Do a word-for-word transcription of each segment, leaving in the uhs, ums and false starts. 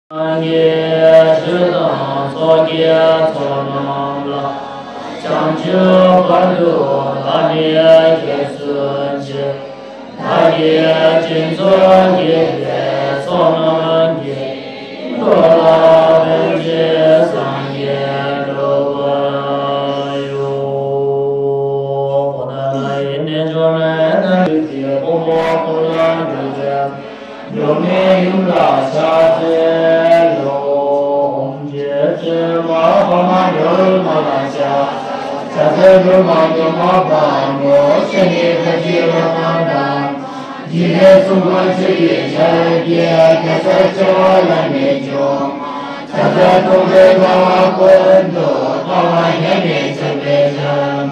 གི་ཆོས་དང་ཚོགས་ཀྱི་ཚོགས་རྣམས་ལ། བྱང་ཆུབ་བར་དུ་བདག་ནི་རྗེས་སུ་མཆི། བདག་གིས་སྦྱིན་སོགས་བགྱིས་པའི་ཚོགས་རྣམས་ཀྱིས། འགྲོ་ལ་ཕན་ཕྱིར་སངས་རྒྱས་འགྲུབ་པར་ཤོག །གོ་ཏ་ལ་ཡི་རྣལ་འབྱོར་རྣམས། ཀྱི་ཕུང་པོ་ཀུན་ལ་འཇུག་པའི། འགྱུར་མེད་ཡུམ་ལ་ཕྱག་འཚལ་ལོ། ཨོཾ་རྗེ་བཙུན་མ་འཕགས་མ་ཡོལ་མ་ལ་ཕྱག །ཕྱག་འཚལ་སྒྲོལ་མ་འགྱུར་མེད་པ་མོ། སེམས་ཉིད་ཐུགས་རྗེའི་རོལ་པ་དང་། འཇིག་རྟེན་གསུམ་མགོན་ཆུ་སྐྱེས་ཆར་གྱིས། གེ་སར་བྱེ་བ་ལས་ནི་བྱུང་། ཕྱག་འཚལ་ཐུགས་ཀའི་ཕྲེང་བ་ཀུན་ཏུ། འཕགས་མ་ཡེ་ནས་བྱོན་པའི་ཕྱིར།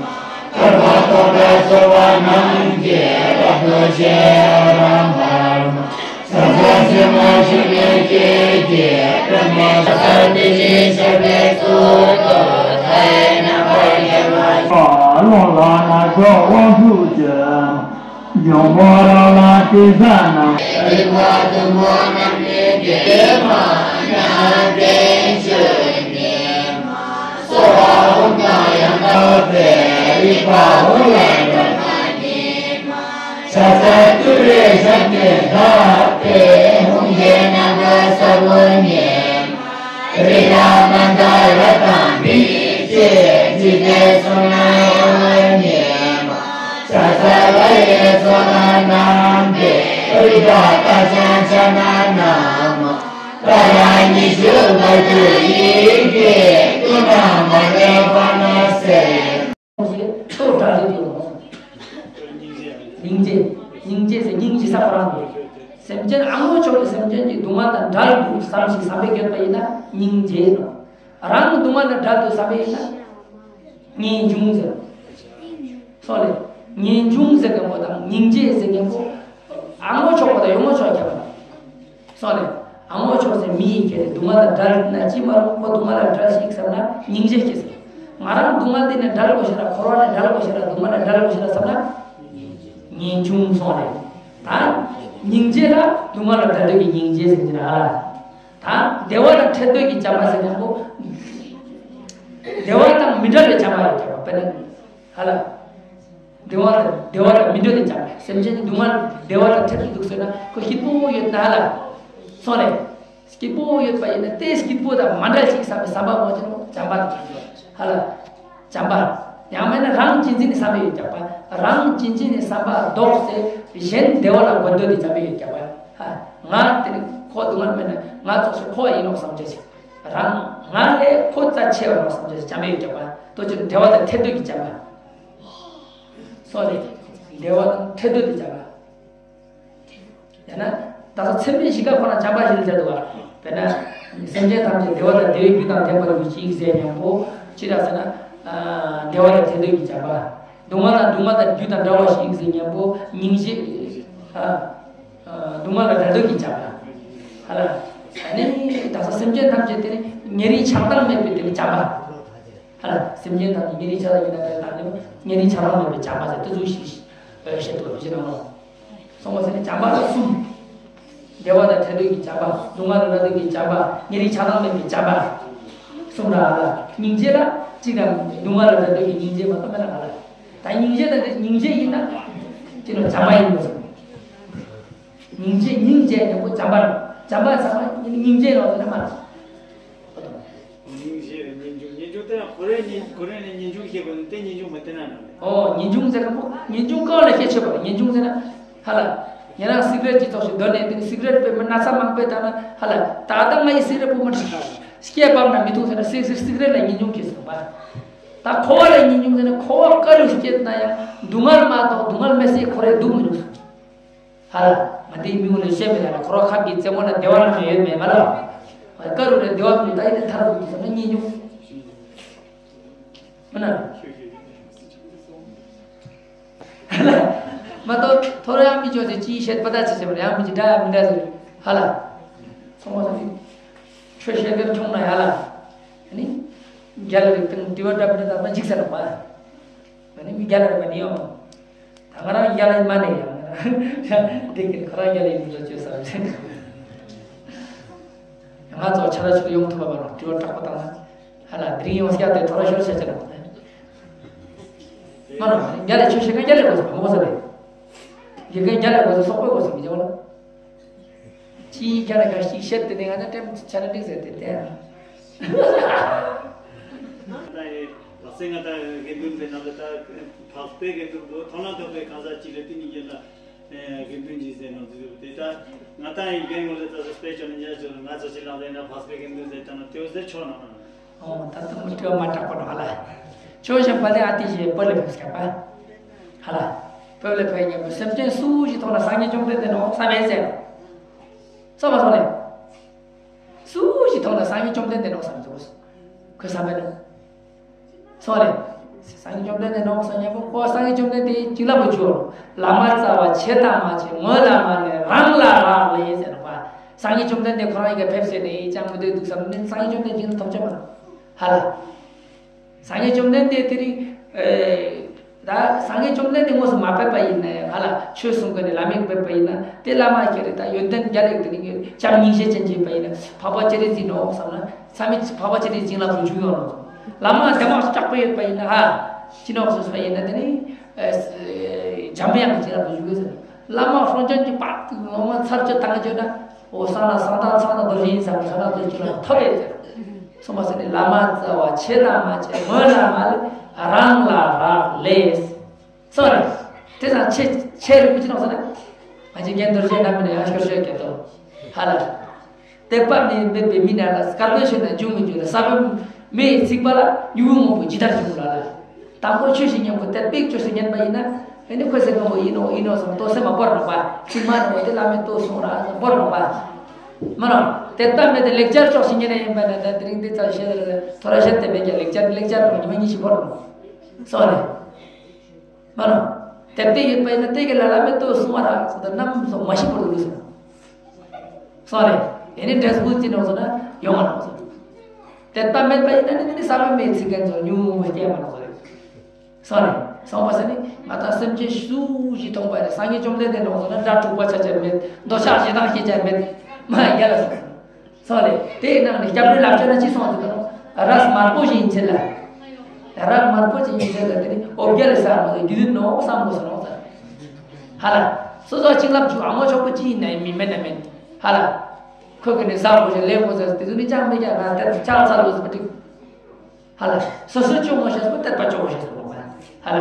ཐར་པ་ཐོབ་པའི་སྤྱོད་པ་རྣམས་ཀྱིས། རབ་ཏུ་ཕྱེ་ཡི་འོད་རབ་འབར། ཕྱག་འཚལ་སེམས་དཔའ་ཆེན་པོའི་སྤྱན་གྱིས། སྒྲོན་མེ་ཕྱག་འཚལ་བདེ་ཆེན་ཞབས་པད་ཚུལ་དུ། མཐའ་ཡས་རྣམ་པར་རྒྱལ་བ། ཀློང་ལ་རྣ་ཚོགས་དབང་ཕྱུག་ཆེན། འབྱུང་པོ་རང་ལ་དེ་ས་ན། རིག་པ་ཐུན་མོང་རྣམ་སྨིན་གྱི། མ་ནང་བསྟན་ཆོས་ཉིད་མ། གསོལ་བ་འབུམ་དང་ཡང་དག་པའི། རིག་པ་འོད་ལ་འགྲོ་བ་ཉིད་མ། ཕྱག་འཚལ་ཏུ་རེའི་ཞབས་ཀྱི་མཐའ་སྟེ། ཧཱུྃ་གི་རྣམ་པར་ས་བོན་ཉིད་མ། རི་དྭགས་མནྡ་ར་དང་བི་ཏྲ། འཇིག་རྟེན་གསུམ་ན་གཡོ་བ་ཉིད་མ། ཕྱག་འཚལ་ལྷ་ཡི་ཚོགས་རྣམས་ཀྱིས། རིག་པ་རྟགས་ཅན་ཕྱག་ན་བསྣམས། ཏཱ་ར་ཉི་ཤུ་རྩ་བརྒྱད་ཡི་གེ། ཏུ་ན་མ་ཎི་པ་ན་སེ། ཞེས་ལྟོ་འགྲ་ལས་ཀྱི་ལོ། སྙིང་རྗེ། སྙིང་རྗེ་ཟེར་སྙིང་རྗེ་ས་ཁོ་རང་གི། སེམས་ཅན་ཨ་ངོ་ཆོག་གི་སེམས་ཅན་གྱི་སྡུག་བསྔལ་དང་བྲལ་འདུག་བསམ་ཞིག་བསམ་པའི་གྱུར་པ་ཡིན་ན་སྙིང་རྗེ་ནོ། རང་གི་སྡུག་བསྔལ་དང་བྲལ་འདུག་བསམ་པ་ཡིན་ན། ངེས་འབྱུང་ཟེར། སོང་ལེ། ངེས་འབྱུང་ཟེར་མཁན་པོ་དང་སྙིང་རྗེ་ཟེར་མཁན་པོ། ཨ་ངོ་ཆོག་པ་དང་ཡོ་ངོ་ཆོག་ཁྱད་པར། སོང་ལེ། ཨ་ངོ་ཆོག་ཟེར་མི་ཡི་གེ་རེ་སྡུག་བསྔལ་ལ་བྲལ་ན་ཅི་མ་རུང་ཁོ་སྡུག་བསྔལ་ལ་བྲལ་ཞིག་བསམ་ན་སྙིང་རྗེ་སྐྱེ་ཟེར། ང་རང་སྡུག་བསྔལ་འདི་ནས་བྲལ་དགོས་ཤེས་ལ་འཁོར་བ་ནས་བྲལ་དགོས་ཤེས་ལ་སྡུག་བསྔལ་ནས་བྲལ་དགོས་ཤེས་ལ་བསམ་ན། ངེས་འབྱུང་སོང་ལེ། ད། སྙིང་རྗེ་ལ་སྡུག་བསྔལ་ལ་བྲལ་འདོད་ཀྱི་སྙིང་རྗེ་ཟེར་གྱི་ན། ད་བདེ་བ་དང་འཕྲད་འདོད་ཀྱི་བྱམས་པ་ཟེར་མཁན་པོ། བདེ་བ་དང་མི་འབྲལ་བའི་བྱམས་པ་ཡོད་ཀྱང་དཔེར་ན། ཧ་ལ། བདེ་བ་དང་བདེ་བ་དང་མི་འབྲལ་བའི་བྱམས་པ། སེམས་ཅན་གྱི་སྡུག་བསྔལ་བདེ་བ་དང་འཕྲད་དུ་འདུག་ཟེར་ན་ཁོ་སྐྱིད་པོ་ཡོད་ན་ཧ་ལ། སོང་ལེ། སྐྱིད་པོ་ཡོད་པ་ཡིན་ན་དེ་སྐྱིད་པོ་དང་མ་འབྲལ་ཞིག་བསམ་པའི་བསམ་པ་མ་བྱུང་བྱམས་པ་དང་བྱམས་པ། ཧ་ལ། བྱམས་པ། ཡང་མིན་ན་རང་གཅེས་འཛིན་ནི་བསམ་པ་ཡོད་ཀྱང་པ། རང་གཅེས་འཛིན་ནི་བསམ་པ་ལྡོག་སྟེ་གཞན་བདེ་བ་ལ་འགོད་འདོད་དེ་བྱམས་པ་ཡོད་ཀྱང་པ། ཧ། ང་དེ་ནི་ཁོ་སྡུག་བསྔལ་མེད་ན་ང་ཙོགས་སུ་ཁོ་བ་ཡིན་ནོ་བསམ་བྱ་ཞིག་རང་ང་ལས་ཁོ་རྩ་ཆེ་བ་ནོ་བསམ་བྱ་ཞིག་བྱམས་པ་ཡོད་ཀྱང་པ། ལྟོ་ཆེན་བདེ་བ་དང་འཕྲད་འདོད་ཀྱི་བྱམས་པ། སོ་ལེ། བདེ་བ་དང་འཕྲད་འདོད་དེ་བྱམས་པ། ཡང་ན། ད་ལྟ་ཚད་མེད་བཞི་ཀ་ཁོ་ན་བྱམས་པ་ཞིག་ལ་སྦྱར་འདུག་བ། དཔེར་ན། སེམས་ཅན་ཐམས་ཅད་བདེ་བ་དང་བདེ་བའི་རྒྱུ་དང་ལྡན་པར་གྱུར་ཅིག་ཟེར་མཁན་པོ། ཅི་ར་ཟེར་ན། ཨ། བདེ་བ་ལ་འཕྲད་འདོད་ཀྱི་བྱམས་པ། སྡུག་བསྔལ་དང་སྡུག་བསྔལ་དང་རྒྱུ་དང་འབྲེལ་བ་ཞིག་ཟེར་མཁན་པོ་སྙིང་རྗེ། ཨ། ཨ། སྡུག་བསྔལ་ལ་བྲལ་འདོད་ཀྱི་བྱམས་པ། ཧ་ལ། ཨ་ནི་ད་ལྟ་སེམས་ཅན་ཐམས་ཅད་དེ་ནི་ཉེ་རིང་ཆགས་སྡང་མེད་པའི་དེ་ནི་བྱམས་པ། ཧ་ལ། སེམས་ཅན་ཐམས་ཅད་ཉེ་རིང་ཆགས་སྡང་ཡིན་ན་དེ་དག་ནི་ཉེ་རིང་ཆགས་སྡང་མེད་པའི་བྱམས་པ་ཟེར་དེ་ཚོ་ཞིག་བཤད་དགོས་ཀྱི་ན། སོང་བ་ཟེར་ནས་བྱམས་པ་ལ་གསུམ། བདེ་བ་དང་འཕྲད་འདོད་ཀྱི་བྱམས་པ། སྡུག་བསྔལ་ལ་བྲལ་འདོད་ཀྱི་བྱམས་པ། ཉེ་རིང་ཆགས་སྡང་མེད་པའི་བྱམས་པ། གསུམ་ར་ལ། སྙིང་རྗེ་ལ་གཅིག་དང་སྡུག་བསྔལ་ལ་བྲལ་འདོད་ཀྱི་སྙིང་རྗེ་མ་གཏོགས་མེད་ན་ལ། ད་སྙིང་རྗེ་དང་དེ་སྙིང་རྗེ་ཡིན་ན། ཅི་ནོ་བྱམས་པ་ཡིན་དགོས་སོ། སྙིང་རྗེ་སྙིང་རྗེ་ཡིན་པོ་བྱམས་པ། བྱམས་པ་ཟེར་བ་སྙིང་རྗེ་ལ་ཟེར་ན་མ་རེད། སྙིང་རྗེ་རེད། ངེས་འབྱུང་། ངེས་འབྱུང་དེ་ཡང་ཁོ་རེ་ནི་ཁོ་རེ་ནི་ངེས་འབྱུང་ཤེས་དགོས་ནི་དེ་ངེས་འབྱུང་མ་བསྟེན་ན་ནང་རེད། ཨོ། ངེས་འབྱུང་ཟེར་མཁན་པོ་ངེས་འབྱུང་གང་ལ་ཤེས་ཆོད་པ་རེད། ངེས་འབྱུང་ཟེར་ན། ཧ་ལ། ཉེ་རང་སིག་རེཊ་ཅི་ཚོགས་ཤིག་འདོན་ནས་དེ་ནི་སིག་རེཊ་པའི་མི་སྣ་ཚ་མང་པོས་བཏང་ན་ཧ་ལ། ད་ལྟ་ང་ཡི་སིག་རེཊ་པོ་མི་འགྲིག་སྐེ་བབས་ན་མི་ཐུག་ཟེར་ན་སིག་སིག་སིག་རེཊ་ལ་ངེས་འབྱུང་སྐྱེས་སོང་པ། ད་ཁོ་བ་ལ་ངེས་འབྱུང་ཟེར་ན་ཁོ་བ་དཀའ་རུ་སྐྱེས་ན་ཡང་སྡུག་བསྔལ་མ་གཏོགས་སྡུག་བསྔལ་མེད་སའི་ཁོ་རེ་སྡུག་མི་འདུག་ཧ་ལ། ང་འདིའི་མིག་ནས་བཤད་མེད་ལ་ཁོ་ར་ཁབ་ཀྱི་རྩེ་མོ་ན་བདེ་བ་ལ་མེད་ཡོད་མེད་མ་ལ། དཀའ་རུ་རེ་བདེ་བ་མི་ད་ཡིན་ཐར་རུ་ཟེར་ན་ངེས་འབྱུང་། མིན་ན། མ་གཏོགས་ཐོ་རེ་ཡང་མི་ཅོ་ཚེ་ཅིའི་བཤད་པ་ད་ཅི་བྱེད་པར་ཡང་མི་ཅི་འདྲ་ཡང་མི་འདྲ་ཟེར། ཧ་ལ། ཚོང་པ་ཚོ་ནི། ཆོས་བཤད་མཁན་ཆུང་ན་ཡ་ལ། ནི། རྒྱ་ལ་རིགས་དང་དྲི་བ་འདྲ་མི་འདྲ་དང་མ་འཇིགས་ས་ནོ་པ། ང་ནི་མི་རྒྱ་ལ་རེད་པ་ནི་ཡོང་། ད་ང་རང་རྒྱ་ལ་ཡིན་མ་ནས་ཡང་ང་རང་། འདི་གིན་ཁོ་རང་རྒྱ་ལ་ཡིན་ལ་བཅོས་ས་རེད། ང་ཚོ་ཆ་ར་ཆུ་ཡོང་ཐུབ་པ་མ་རེད། དྲི་བ་དྲག་པོ་བཏང་ན་ཧ་ལ་དེ་རིང་ཡོང་སྐྱ་དེ་ཐོ་ར་ཤོར་ཤ་ཆ་རེད་མ་རེད། མ་རེད། རྒྱ་ལ་ཆོས་བཤད་མཁན་རྒྱ་ལ་དགོས་སོང་མོ་ས་རེད། དགེ་རྒན་རྒྱ་ལ་དགོས་སོང་། སོག་པོ་དགོས་སོང་མི་འཇོག་ལ། ཅིའི་རྒྱ་ལ་ག་ཞིག་བཤད་དེ་ནས་ང་ཚོ་ཀྲེམ་ཆ་ལ་འགྲིག་ཟེར་དེ་བསྟན། ད་ཡི་ལག་སེང་ང་ད་དགེ་འདུན་པའི་ནང་ལ་ད་འཕགས་པའི་དགེ་འདུན་པོ་ཐོག་ན་ཐོག་པའི་གང་ཟག་ཅིག་ལ་དེ་ནི་རྒྱུན་ལ་དགེ་འདུན་གྱི་ཟེར་ནོ་དེ་ད་ང་ད་ཡི་རྒན་ངོ་ལ་ད་སྤེ་ཆ་ནི་ཉ་ཆོ་ང་ཚོ་ཅི་ལག་ཟེར་ན་འཕགས་པའི་དགེ་འདུན་ཟེར་ད་ན་དེའོ་ཟེར་ཆོག་ནོ་ན། ཨོ་ད་དུང་དྲི་བ་མ་དྲག་པོ་འགྲོ་ཧ་ལ། ཆོས་གཞན་པ་ལས་ཨ་ཏི་ཞེས་པོ་ལེ་ཕེབས་སྐྱབས་པ། ཧ་ལ། པོ་ལེ་ཕེབས་ཉན་པོ་སེམས་ཅན་སུ་ཞིག་མཐོང་ན་སངས་རྒྱས་བཅོམ་ལྡན་འདས་ནོ་བསམ་མེད་ཟེར། སོ་མ་སོ་ལེ། སུ་ཞིག་མཐོང་ན་སངས་རྒྱས་བཅོམ་ལྡན་འདས་ནོ་བསམ་ཟེར། ཁོས་བསམ་མེད་ནོ། སོ་ལེ། སངས་རྒྱས་བཅོམ་ལྡན་འདས་ནོ་བསམ་ཉན་པོ་ཁོ་སངས་རྒྱས་བཅོམ་ལྡན་འདས་ཀྱི་བྱིན་རླབས་ཀྱི་ཇོ། བླ་མ་རྩ་བ་ཆེ་དང་མ་ཆེ་ངོ་ལ་མ་ལས་རང་ལ་རག་ལས་ཟེར་ནོ་བ། སངས་རྒྱས་བཅོམ་ལྡན་འདས་ཁོ་རང་ཡི་ག་ཕེབས་སེ་ནས་ཡི་ཅང་མི་འདོད་འདུག་བསམ་ནས་སངས་རྒྱས་བཅོམ་ལྡན་འདས་ཀྱི་ཐོབ་ཆ་མ་རེད། ཧ་ལ། སངས་རྒྱས་བཅོམ་ལྡན་འདས་དེ་རིང་། ཨེ། ད་སངས་རྒྱས་བཅོམ་ལྡན་འདས་དངོས་སུ་མ་ཕེབས་པ་ཡིན་ན་ཡང་ཧ་ལ་ཆོས་གསུང་གི་ནས་བླ་མས་ཕེབས་པ་ཡིན་ན་དེ་བླ་མ་ཁྱེད་རེད། ད་ཡོན་ཏན་རྒྱ་ལེགས་དེ་རིང་གི་བྱམས་སྙིང་རྗེ་ཅན་གྱི་པ་ཡིན་ན་འཕགས་པ་སྤྱན་རས་གཟིགས་ནོ་བསམ་ན་ས་མི་འཕགས་པ་སྤྱན་རས་གཟིགས་ལ་འགྲོ་རྒྱུ་ཡོད་ནོ། བླ་མ་དེ་མ་སྐྲག་པ་ཡོད་པ་ཡིན་ན་ཧ། ཅི་ནོ་བསམ་པ་ཡིན་ན་དེ་ནི། ཨེ། འཇམ་དབྱངས་ཀྱི་བྱིན་རླབས་འགྲོ་རྒྱུ་ཡོད་ཟེར། བླ་མ་སྲོང་བཙན་གྱི་བར་དུ་ངོ་མ་ཚར་གཅོད་བཏང་གཅོད་ན། འོ་སང་ལ་སང་ཐང་ཚང་ལ་རྡོ་རྗེ་ཡིན་ཟེར་བ་ཁ་ན་རྡོ་རྗེ་ལ་ཐོབ་པས་ཟེར། སོང་བ་ཟེར་ནས་བླ་མ་རྩ་བ་ཆེ་དང་མ་ཆེ་ངོ་ལ་མ་ལས་རང་ལ་རག་ལས། སོང་རེད། དེ་ཙང་ཆེ་ཆེ་རིགས་ཀྱི་ནང་ཟེར་ན། ང་ཅག་རྒན་རྡོ་རྗེ་རྣམ་སྨིན་ཡང་ཤོར་ཤོར་སྐད་དོ། ཧ་ལ། དད་པ་མེད་མེད་པའི་མི་རྣམས་ལ་དཀར་པོའི་ཆོས་རྣམས་འབྱུང་མི་འགྱུར་ལ། ས་བོན་མེ་ཡིས་ཚིག་པ་ལ་མྱུ་གུ་སྔོན་པོ་ཇི་ལྟར་འབྱུང་ལ་ལ། དང་པོ་ཆོས་ཤིག་ཉན་པོ་དད་པའི་ཆོས་ཤིག་ཉན་པ་ཡིན་ན། ཨེ་ནི་ཁོས་ཟེར་མཁན་པོ་ཡིན་ནོ་ཡིན་ནོ་བསམ་ལྟོ་སེམས་མ་བོར་རོགས་པ། ཚིག་མ་ནོ་དེ་བླ་མས་ལྟོ་གསུངས་ར་བོར་རོགས་པ། མ་ནོ། དེ་ལྟ་མེད་དེ་ལེགས་སྦྱར་ཕྱོགས་ཤིག་ཉན་ན་ཡིན་པ་ན་ད་དེ་རིང་འདི་ཙམ་བཤད་ལ་ཐོ་ར་བཤད་དེ་མེད་ཀྱང་ལེགས་སྦྱར་ལེགས་སྦྱར་རོགས་ཉི་མ་གཉིས་ཤིག་བོར་རོགས། སོ་རེད། མ་ནོ། དེ་ལྟ་ཡོད་པ་ཡིན་ན་དེ་ག་ལ་བླ་མས་ལྟོ་གསུངས་ར་སོ་ད་ནམ་སོ་མ་ཤི་བོར་རོགས་སོ། སོ་རེད། ཨེ་ནི་འབྲས་བུ་ཅི་ནོ་སོ་ན་ཡོང་བ་ནོ་སོ། དད་པ་མེད་པ་ཡིན་ན་ནི་ནི་ས་བོན་མེ་ཡིས་ཚིག་མཁན་ཚོ་ཉུང་ངུ་སྐྱེ་མ་ནོ་སོ་རེད། སོ་རེད། སོང་བ་ཟེར་ནི་ང་དང་སེམས་ཅན་སུ་ཞིག་མཐོང་པ་རེད། སངས་རྒྱས་བཅོམ་ལྡན་འདས་ནོ་སོ་ན་དགྲ་འཁྲུག་པ་ཆ་ཆ་མེད། འདོད་ཆགས་ཞེ་སྡང་སྐྱེ་ཆ་མེད། མ་རྒྱ་ལ་སོ། སོ་རེད། དེའི་ནང་ནས་སྐྱབས་འགྲོའི་ལག་ཆ་ན་ཅི་སོང་དུ་དང་། རས་དམར་པོ་ཞིག་ཡིན་ཚེ་ལ། རས་དམར་པོ་ཞིག་ཡིན་ཚེ་ལ་དེ་ནི་འོ་བརྒྱལ་ས་མ་དགེ་འདུན་ནོ་བསམ་དགོས་སོ་ནོ་ཟེར། ཧ་ལ། སོ་སོ་བྱིན་རླབས་བྱུང་ཨ་མོ་ཆོག་པོ་ཅི་ཡིན་ན་ཡིན་མི་མེད་ན་མེད། ཧ་ལ། ཁོ་གི་ནི་ཟ་དགོས་ཤེས་ལས་དགོས་ཟེར་དེ་ཚོ་ནི་ཅང་མི་རྒྱག་ན་དེ་ཆགས་ཚར་ལོ་ཟེར་བ་འགྲིག་ཧ་ལ། སོ་སོ་སྐྱོ་ངོ་ཤེས་སོ་དད་པ་སྐྱོ་ངོ་ཤེས་སོ་ལོ་ཧ་ལ།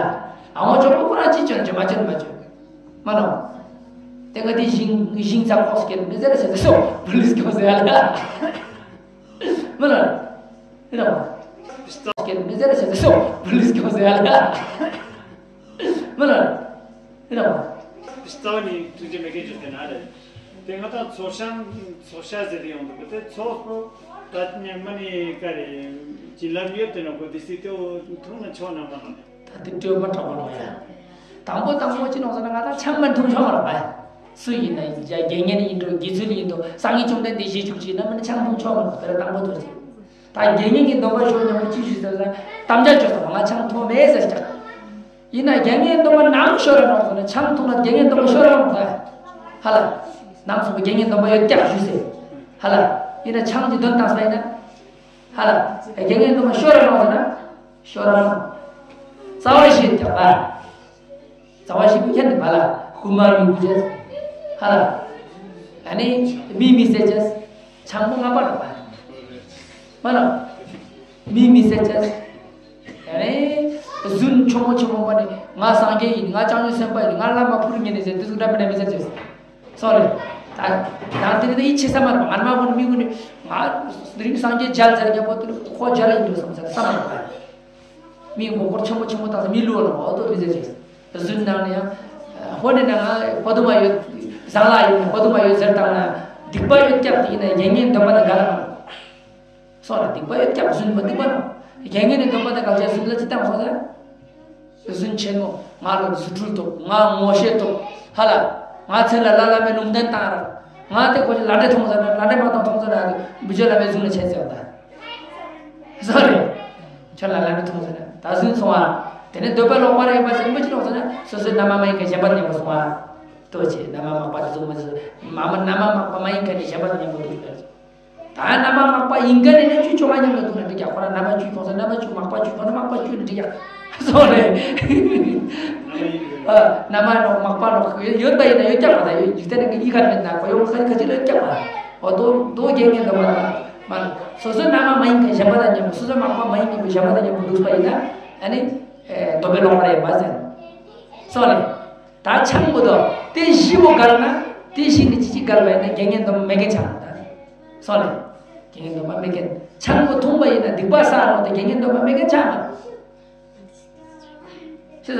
ཨ་མོ་ཆོག་པོ་ཁོ་རང་ཅི་སྐྱོ་ན་ཅི་མ་སྐྱོ་ན་མ་སྐྱོ། མ་ནོ། དེ་ག་དེ་ཞིང་ཞིང་ཚ་ཁོག་སྐྱེ་མི་ཟེར་ཟེར་ཟེར་སོ་པོ་ལིས་སྐྱོ་ཟེར་ཧ་ལ། མ་ནོ། ཡིན་ནོ། སྐྱེ་མི་ཟེར་ཟེར་སོ་པོ་ལིས་སྐྱོ་ཟེར་ཧ་ལ། མ་ལ། ཡིན་ནོ། རྩ་བ་ནས་ཐུགས་རྗེ་མེད་མཁན་ཅིག་ཟེར་ན་རེད། དེ་ང་དང་ཚོགས་ཤང་ཚོགས་ཤ་ཟེར་དེ་ཡོང་འདུག་དེ་ཚོགས་པོ་ད་ཉི་མ་ནས་ག་རེ་བྱིན་རླབས་ཡོད་དེ་ནོ་གོ་དེ་སྲིད་དེ་འཐུང་ན་ཆོག་ན་མ་ནོ། ད་དེ་སྤྲོས་མ་དྲག་པོ་ནོ་ཡ། དང་པོ་དང་པོ་ཅི་ནོ་ཟེར་ན་ང་དང་ཆང་མ་འཐུང་ཆོག་མ་རོགས་པ། སུ་ཡིན་ན་ཡིན་རྒྱ་དགེ་བསྙེན་ཡིན་འགྲོ་དགེ་ཚུལ་ཡིན་འགྲོ་སངས་རྒྱས་བཅོམ་ལྡན་འདས་ཞེས་བྱུང་ཅིག་ན་མ་ནི་ཆང་འཐུང་ཆོག་མ་རོགས་དེ་ལ་དང་པོ་ཐོག་ཅིག་ད་དགེ་བསྙེན་གྱི་སྡོམ་པ་ཤོར་ཉམས་པོ་ཅི་ཞིག་ཟེར་ན་དམ་བཅའ་བཅོལ་སོང་ང་ཆང་འཐུང་མེད་ཟེར་ཀྱང་། ཡིན་ན་དགེ་བསྙེན་སྡོམ་པ་ནམ་ཤོར་ར་ནོ་ཟེར་ན་ཆང་འཐུང་ན་དགེ་བསྙེན་སྡོམ་པ་ཤོར་ར་ནོ་ད། ཧ་ལ། ནམ་སོང་དགེ་བསྙེན་སྡོམ་པ་ཡོད་ཀྱག་ཞུ་ཟེར། ཧ་ལ། ཡིན་ན་ཆང་གི་དོན་དང་ས་ཡིན་ན། ཧ་ལ། དགེ་བསྙེན་སྡོམ་པ་ཤོར་ར་ནོ་ཟེར་ན། ཤོར་ར་ནོ། རྩ་བ་ཞིག་ཀྱག་པ། རྩ་བ་ཞིག་པུ་ཁྱེར་ནས་བ་ལ་ཁུ་མ་མི་བུ་ཅེས། ཧ་ལ། ཨ་ནི་མི་མི་སེ་ཅེས། ཆང་པོ་ལྔ་པ་ར་པ། མ་ལ། མི་མི་སེ་ཅེས། ཨ་ནི་རྫུན་ཆོ་མོ་ཆོ་མོ་པ་ནི་ང་སངས་རྒྱས་ཡིན་ང་བྱང་ཆུབ་སེམས་དཔའ་ཡིན་ང་བླ་མ་ཕུར་ངེས་ནས་ཟེར་དེ་ཚོ་འདྲ་མི་འདྲ་མི་ཟེར་ཅེས། སོ་རེད། ད་ད་དེ་ནི་ཡིད་ཆེས་ས་མ་ར་པ་ང་མ་བུ་ནི་མི་བུ་ནི་ང་རིང་སངས་རྒྱས་མཇལ་ཟེར་ཉམ་པོ་དེ་ནི་ཁོ་མཇལ་ཡིན་འགྲོ་བསམ་ཟེར་ས་མ་ར་པ། མི་མགོ་སྐོར་ཆེན་པོ་ཆེན་པོ་བཏང་ས་མི་བློ་ལ་འོ་དོ་མི་ཟེར་ཅིག་རྫུན་ནང་ནས་ཡང་། ཧོ་ནས་ན་ང་ཕོ་དུ་མ་ཡོད། བཟང་ལ་ཡོད་ན་ཕོ་དུ་མ་ཡོད་ཟེར་བཏང་ན་སྡིག་པ་ཡོད་ཀྱག་དེ་ཡིན་ན་དགེ་བསྙེན་སྡོམ་པ་དང་འགལ་ལ་མ་ནོ། སོ་ལ་སྡིག་པ་ཡོད་ཀྱག་རྫུན་མ་སྡིག་པ་ནོ། དགེ་བསྙེན་ནས་སྡོམ་པ་དང་འགལ་ཆ་རྫུན་ལ་ཅི་བཏང་སོང་ཟེར། རྫུན་ཆེན་མོ་ང་ལ་རྫུ་འཕྲུལ་ཐོབ་ང་ངོ་ཤེས་ཐོབ་ཧ་ལ། ང་མཚན་ལ་ལ་ལ་མའི་ལུང་བསྟན་བཏང་ར། ང་དེ་ཁོ་ལ་འདྲེ་མཐོང་ཟེར་ན་ལ་འདྲེ་མ་མཐོང་མཐོང་ཟེར་ན་བུ་ཆོ་ལ་མའི་རྫུན་ལ་ཆེན་ཟེར་བ་ད། སོ་རེད། ཁྱོད་ལ་ལ་མི་ཐུང་ཟེར་ན་ད་གཟུན་སོང་བ། དེ་ནས་འདོད་པ་ལོག་པ་རེད་པ་ཟེར་མི་ཅི་ལོག་ཟེར་ན་སོ་སོའི་མནའ་མ་མ་ཡིན་མཁན་གཞན་པ་དང་མཉམ་པོ་སོང་བ། ལྟོས་ཆེ་མནའ་མ་མ་པ་དེ་ཚོ་མི་ཟེར། མ་མ་མནའ་མ་མ་པ་མ་ཡིན་མཁན་ནི་གཞན་པ་དང་མཉམ་པོ་འདུག་ཟེར། ད་རྣམ་པ་མག་པ་ཡིན་ག་ནས་ན་བཅུ་བཅོ་ལྔ་མཉམ་དུ་འདུག་ན་འགྲིག་ཡ། ཁོ་རང་རྣམ་པ་བཅུ་ཁོང་ཚོ་རྣམ་པ་བཅུ་མག་པ་བཅུ་ཁོང་ཚོ་མག་པ་བཅུ་ན་འགྲིག་ཡ། སོང་རེད། ཨ། རྣམ་པ་ནོག་མག་པ་ནོག་ཡོད་པ་ཡིན་ན་ཡོད་ཀྱང་མ་ད་ཡོད་འཇིག་རྟེན་ནང་གི་ཡི་ག་མེད་ན་ཁོ་ཡོང་ཁ་ཁ་ཅིག་ལ་ཡོད་ཀྱང་མ། འོ་དོ་དོ་རྒྱན་ངན་དུ་མ་མ། སོ་སོའི་རྣམ་པ་མ་ཡིན་མཁན་གཞན་པ་དང་མཉམ་པོ། སོ་སོའི་མག་པ་མ་ཡིན་མཁན་གཞན་པ་དང་མཉམ་པོ་འདུག་པ་ཡིན་ན་ཨ་ནི་སྡོམ་པས་ལོག་པ་རེད་མ་ཟེར། སོང་རེད། ད་ཆང་མོ་དོ། དེ་བཞི་པོ་བརྒལ་ན། དེ་བཞི་ནི་ཅི་ཅི་བརྒལ་བ་ཡིན་ན་རྒྱན་ངན་སྡོམ་མེད་མཁན་ཆགས་མ་ད། སོང་རེད། རྒྱན་ངན་སྡོམ་པ་མེད་མཁན། ཆང་མོ་འཐུང་བ་ཡིན་ན་སྡིག་པ་བསགས་རོགས་དེ་རྒྱན་ངན་སྡོམ་པ་མེད་མཁན་ཆགས་མ། ཤེས་ཚར།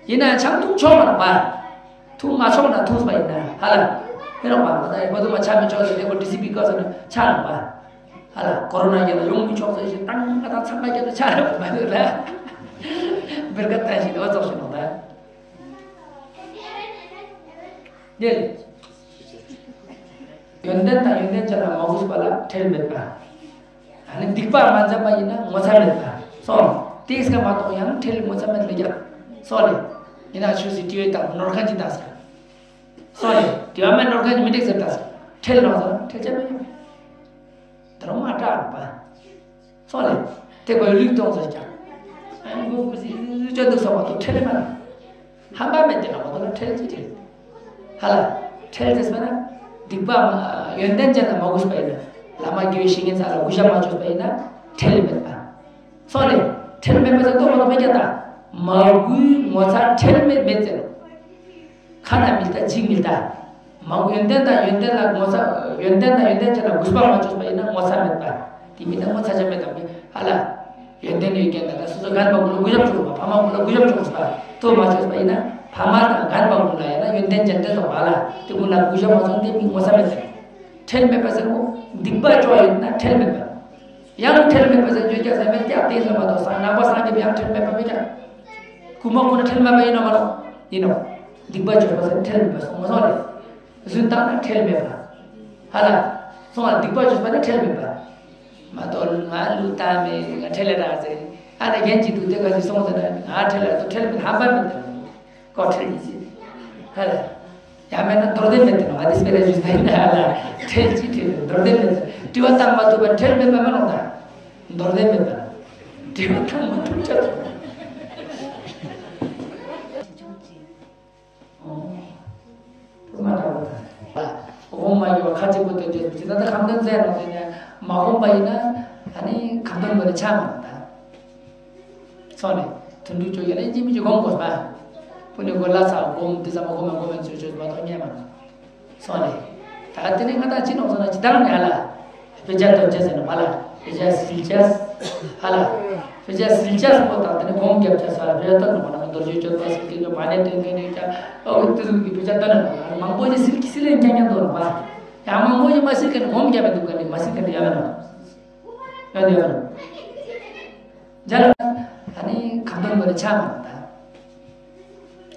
ཡིན་ན་ཆང་འཐུང་ཆོག་མ་རེད་པ། འཐུང་མ་ཆོག་ན་འཐུང་པ་ཡིན་ན་ཧ་ལ། ཧེ་རོགས་པ་ང་ད་ཡིན་པ་དུ་མ་ཆ་མི་ཆོག་ཟེར་དེ་གོ་ཌི་སི་པི་བཀའ་ཟེར་ན་ཆ་རེད་པ། ཧ་ལ་ཀོ་རོ་ན་རྒྱལ་ལ་ཡོང་མི་ཆོག་ཟེར་ཞིག་བཏང་ང་ད་ཚང་མ་རྒྱལ་ལ་ཆ་རེད་པ་མ་རེད་ལ། བེར་ཀ་བཏང་ཞིག་ལ་བ་ཙོག་ཞིག་ནོ་ད། ཡོན་ཏན་དང་ཡོན་ཏན་ཅན་ལ་མ་གུས་པ་ལ་ཁྲེལ་མེད་པ། ཨ་ནི་སྡིག་པ་མ་འཛེམས་པ་ཡིན་ན་ངོ་ཚ་མེད་པ། སོང་། དེ་སྐད་མ་གཏོགས་ཡང་ཁྲེལ་ངོ་ཚ་མེད་ལས་ཀྱང་། སོང་རེད། ཡིན་ན་ཆོས་སྲིད་དྲི་བའི་སྟངས་ནོར་མཁན་གྱི་ལྟ་ས། སོང་རེད། དྲི་བ་མེད་ནོར་མཁན་གྱི་མི་འགྲིག་ཟེར་ལྟ་ས། ཁྲེལ་ལོང་ས་ཁྲེལ་ཆ་མེད། དེ་རང་མ་སྐྲག་པ། སོང་ལེ། དེ་གོས་ལུག་གཏོང་ཟེར་ཀྱང་། ཨ་ནི་མགོ་བོ་ཟི་ཟི་ཟི་བཅོས་འདུག་སོང་བ་དང་ཁྲེལ་མ་རེད། ཧམ་པ་མེད་དེ་ལ་མ་གཏོགས་ན་ཁྲེལ་ཅི་ཁྲེལ། ཧ་ལ། ཁྲེལ་ཟེར་བ་ན། སྡིག་པ་མ། ཡོན་ཏན་ཅན་ལ་མ་གུས་པ་ཡིན་ན། བླ་མ་དགེ་བའི་བཤེས་གཉེན་ཚང་ལ་གུས་ཞབས་མ་བྱས་པ་ཡིན་ན། ཁྲེལ་མེད་པ། སོང་ལེ། ཁྲེལ་མེད་པ་ཟེར་ཏོ་མ་གཏོགས་མེད་ཀྱང་ད། མ་གུས་ངོ་ཚ་ཁྲེལ་མེད་མེད་ཟེར། ཁ་ན་མི་ལྟ་ཇི་མི་ལྟ། མ་གུས་ཡོན་ཏན་དང་ཡོན་ཏན་ལ་ངོ་ཚ། ཡོན་ཏན་དང་ཡོན་ཏན་ཅན་ལ་གུས་པ་མ་བྱས་པ་ཡིན་ན་ངོ་ཚ་མེད་པ། དེ་མི་ལྟ་ངོ་ཚ་ཆ་མེད་དམ་པའི་ཧ་ལ། ཡོན་ཏན་ཡོད་མཁན་དང་ད་སོ་སོ་རྒན་པ་ཀུན་ལ་གུས་ཞབས་བྱས་པ་ཕ་མ་ཀུན་ལ་གུས་ཞབས་བྱས་པ་ཐོ་མ་བྱས་པ་ཡིན་ན་ཕ་མ་དང་རྒན་པ་ཀུན་ལ་ཡང་ན་ཡོན་ཏན་ཅན་དེ་ཚོ་ཧ་ལ་དེ་ཀུན་ལ་གུས་ཞབས་མ་བྱས་དེ་མི་ངོ་ཚ་མེད་པ། ཁྲེལ་མེད་པ་ཟེར་ནོ་སྡིག་པ་བཅོ་ཡོད་ན་ཁྲེལ་མེད་པ། ཡང་ཁྲེལ་མེད་པ་ཟེར་བརྗོད་ཀྱང་ཟེར་མེད་ཀྱང་དེ་ཟེར་མ་གཏོགས་སང་ནང་པ་སངས་རྒྱས་པ་ཡང་ཁྲེལ་མེད་པ་མེད་ཀྱང་། ཁུ་མ་ཁུ་ན་ཁྲེལ་མེད་པ་ཡིན་ནོ་མ་རོ། ཡིན་ནོ། སྡིག་པ་བཅོས་པ་ཟེར་ཁྲེལ་མེད་པ་སོང་མ་སོང་རེད། རྫུན་བཏང་ན་ཁྲེལ་མེད་པ། ཧ་ལ། སོང་ལ་སྡིག་པ་བཅོས་པ་ན་ཁྲེལ་མེད་པ། མ་གཏོགས་ང་ལུས་བཏང་མེད་ང་ཁྲེལ་ལ་རག་ཟེར། ཨ་ན་རྒན་གྱིས་འདུག་དེ་ག་ཞིག་སོང་ཟེར་ན་ང་ཁྲེལ་ལ་ཏོ་ཁྲེལ་མེད་ཧམ་པ་མེད་དེ། ཀོ་ཁྲེལ་གྱིས་ཟེར། ཧ་ལ། ཡང་མེད་ན་མདོར་བསྟན་མེད་དེ་ནོ་ང་དེ་སྤེ་ར་ཞུས་ཟེར་ན་ཧ་ལ། ཁྲེལ་གྱིས་ཁྲེལ་མདོར་བསྟན་མེད་ཟེར་དྲི་བ་བཏང་མ་ཐུབ་པ་ཁྲེལ་མེད་པ་མ་ནོ་ད། མདོར་བསྟན་མེད་པ། དྲི་བ་བཏང་མ་ཐུབ་ཅག་ཐུབ། ཨོ། དེ་མ་འདྲ་བ་དང་། དབང་མ་ཡོད་པ་ཁ་ཅིག་པོ་དོན་བྱེད་ཀྱི་ད་ལྟ་ཁམས་དོན་མཛད་རོགས་དེ་ནས་མ་འོངས་པ་ཡིན་ན་ཨ་ནི་ཁམས་དོན་པོ་ལ་ཆགས་མ་རེད་ད། སོང་ནས་དོན་གྲུབ་ཅོ་ཡ་ལན་གཅིག་མི་གཅིག་སྒོམ་དགོས་པ། ཕུ་ནས་སྒོ་ལ་ཚ་སྒོམ་དེ་ཙམ་སྒོམ་སྒོམ་ཚོས་ཆོས་མ་གཏོགས་རྙེད་མ་རེད། སོང་ནས། ད་དེ་ནས་ང་དང་ཅི་ནོག་སོང་ན་ཅི་དང་ནས་ཧ་ལ། དཔེ་ཆ་སྟོན་ཆ་ཟེར་ན་མ་ལ། དཔེ་ཆ་སིལ་ཆ། ཧ་ལ། དཔེ་ཆ་སིལ་ཆ་སོགས་དང་དེ་ནས་སྒོམ་རྒྱབ་ཆ་སོགས་ལ་དཔེ་ཆ་སྟོན་ནོག་ན་རྡོ་རྗེ་གཅོད་པ་སོགས་དེ་ཚོ་མ་ནས་སྟོན་མཁན་ཡོད་ཀྱང་ཨོ་དེ་ཚོ་གི་དཔེ་ཆ་སྟོན་ན་ནོག་མང་པོ་ཞིག་སིལ་གི་སིལ་ལེན་རྐྱང་རྐྱང་འདུག་ནོག་པ། ཡང་མང་པོ་ཞིག་མ་སིལ་མཁན་སྒོམ་རྒྱབ་པའི་འདུག་ག་ནི་མ་སིལ་མཁན་ཡོད་ན་ནོག་ཡོད་ཡོད། མཇལ། ཨ་ནི་ཁམས་དོན་པོ་ལ་ཆགས་མ་རེད་ད།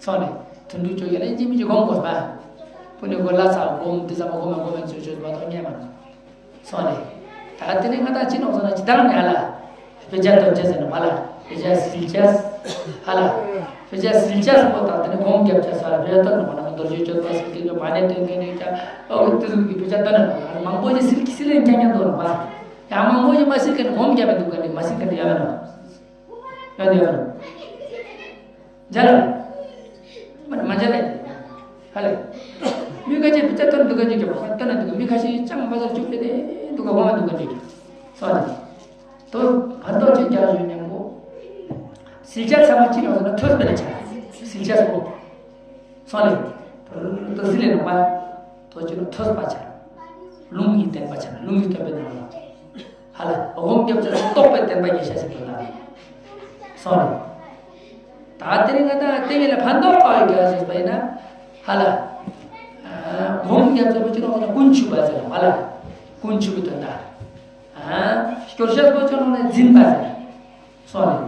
སོང་ནས་དོན་གྲུབ་ཅོ་ཡ་ལན་གཅིག་མི་གཅིག་སྒོམ་དགོས་པ། ཕུ་ནས་སྒོ་ལ་ཚ་སྒོམ་དེ་ཙམ་སྒོམ་སྒོམ་ཚོས་ཆོས་མ་གཏོགས་རྙེད་མ་རེད། སོང་ནས། ད་དེ་ནས་ང་དང་ཅི་ནོག་སོང་ན་ཅི་དང་ནས་ཧ་ལ། དཔེ་ཆ་སྟོན་ཆ་ཟེར་ན་མ་ལ། དཔེ་ཆ་སིལ་ཆ། ཧ་ལ། དཔེ་ཆ་སིལ་ཆ་སོགས་དང་དེ་ནས་སྒོམ་རྒྱབ་ཆ་སོགས་ལ་དཔེ་ཆ་སྟོན་ནོག་ན་རྡོ་རྗེ་གཅོད་པ་སོགས་དེ་ཚོ་མ་ནས་སྟོན་མཁན་ཡོད་ཀྱང་ཨོ་དེ་ཚོ་གི་དཔེ་ཆ་སྟོན་ན་ནོག་མང་པོ་ཞིག་སིལ་གི་སིལ་ལེན་རྐྱང་རྐྱང་འདུག་ནོག་པ། ཡང་མང་པོ་ཞིག་མ་སིལ་མཁན་སྒོམ་རྒྱབ་པའི་འདུག་ག་ནི་མ་སིལ་མཁན་ཡོད་ན་ནོག་ཡོད་ཡོད། མཇལ། མ་མ་མཇལ་ལེ། ཧ་ལེ། མི་ཁ་ཤས་དཔེ་ཆ་སྟོན་འདུག་ག་ཅིག་རྒྱབ་པ་སྟོན་ན་འདུག་མི་ཁ་ཤས་ཅང་མ་ཟེར་བཅུག་སྟེ་ནས་འདུག་ག་འོང་མ་འདུག་ག་ཅིག་སོང་ནས། དོ་ཕན་ཐོགས་ཅིག་རྒྱག་བཞིན་མཉམ་པོ། སིལ་ཆ་ཚང་མ་ཅི་ལོག་ཟེར་ན་ཐོས་པ་ལ་ཆ། སིལ་ཆ་སོ། སོང་ལེ། དོ་སིལ་ལེ་ནོག་པ། དོ་ཅི་ལོག་ཐོས་པ་ཆ། ལུང་གི་བསྟན་པ་ཆ། ལུང་གི་བསྟན་པའི་ནང་ལ། ཧ་ལ། སྒོམ་རྒྱབ་ཚར་རྟོགས་པའི་བསྟན་པ་རྒྱས་ཤ་ཞིག་ཏུ་ལ། སོང་རེད། ད་དེ་རིང་ང་དང་ལྟས་ངན་ལ་ཕན་ཐོགས་དཀའ་བའི་རྒྱ་ཞིག་པ་ཡིན་ན། ཧ་ལ། སྒོམ་རྒྱབ་ཚར་བ་ཅི་ནོག་ཟེར་ན་ཀུན་ཆུབ་པ་ཟེར་ཧ་ལ། ཀུན་ཆུབ་པའི་དོན་དག་སྐྱོར་ཤ་པོ་ཅི་ནོག་ན་འཛིན་པ་ཟེར། སོང་རེད།